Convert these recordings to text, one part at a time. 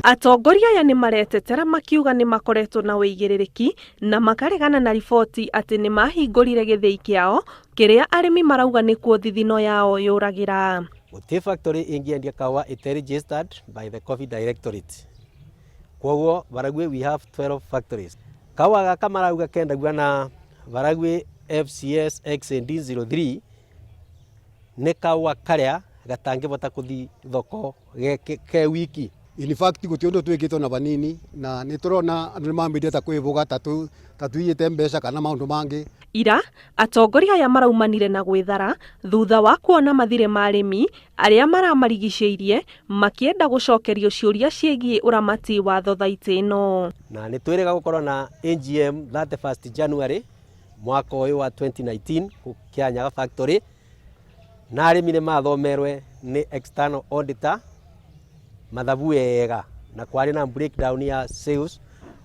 Atongoria aya nĩ maretetera makiuga nĩ makoretwo na ũigĩrĩrĩki na makaregana na riboti atĩ nĩ mahingũrire gĩthĩi kĩao kĩrĩa arĩmi marauga nĩkuo thithino yao yũragĩra. Gũtirĩ factory ĩngĩendia kahũa ĩte registered by the Coffee Directorate. Kwoguo Baragwi we have 12 factories. Kahũa gaka marauga kendagua na Baragwi FCS XND 03 nĩ kahũa karĩa gatangĩbota kũthi thoko ke wiki. In fact guti undu twikite ona vanini na ni turona andu ni mambirie ta kwivuga ta tuiyite mbeca kana maundu mangi. Ira atongoria aya maraumanire na gwĩthara thutha wa kuona mathirĩ ma arĩmi arĩa maramarigicĩirie makĩenda gũcokerio ciũria ciĩgiĩ ũramati wa thothaitĩ ĩno. Na nĩ twĩrĩga gũkorwo na AGM 31st January mwaka ũyũ wa 2019 Kianyaga factory, na arĩmi nĩ mathomerwe nĩ external auditor mathabu wega na kwarĩ na breakdown ya sales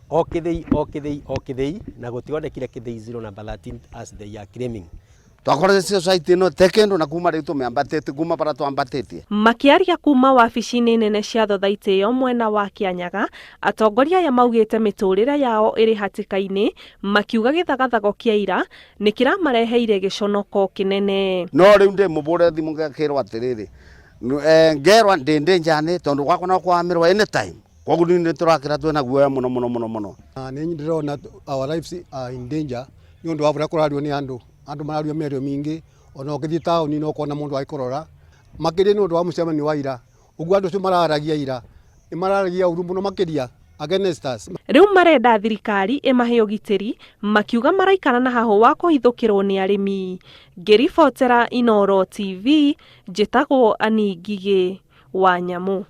o kĩthĩi o kĩthĩi o kĩthĩi na gũtionekire kĩthĩi 0 number 13 as they are claiming. Twakorire society ĩno te kĩndũ na kuma rĩu tũmĩambatĩtie kuma bara twambatĩtie. Makĩaria kuma wabici-inĩ nene cia thothaitĩ ĩyo mwena wa Kianyaga, atongoria aya maugĩte mĩtũrĩre yao ĩrĩ hatĩka-inĩ, makiuga gĩthagathago kĩa ira nĩ kĩramareheire gĩconoko kĩnene. No rĩu ndĩ mũbũre thimũ ngakĩrwo atĩrĩrĩ, ngerwa ndĩ ndĩ njani tondũ gwakwa no kwamirwo anytime. Koguo nĩ tũrakĩra twĩna guoya mũno mũno mũno mũno. Nĩ ndĩrona our lives are in danger nĩ ũndũ wa ũrĩa kũrario nĩ andũ. Andũ marario mĩario mĩingĩ ona ũngĩthiĩ taũni no ũkona mũndũ agĩkũrora makĩria nĩ ũndũ wa mũcemanio wa ira. Ũguo andũ acio mararagia ira nĩ mararagia ũru mũno makĩria against us. Rĩu marenda thirikari ĩmahe ũgitĩri makiuga maraikara na hahũ wa kũhithũkĩrwo nĩ arĩmi. Ngĩribotera Inooro TV, njĩtagwo Annie Ngigĩ wa Nyamũ.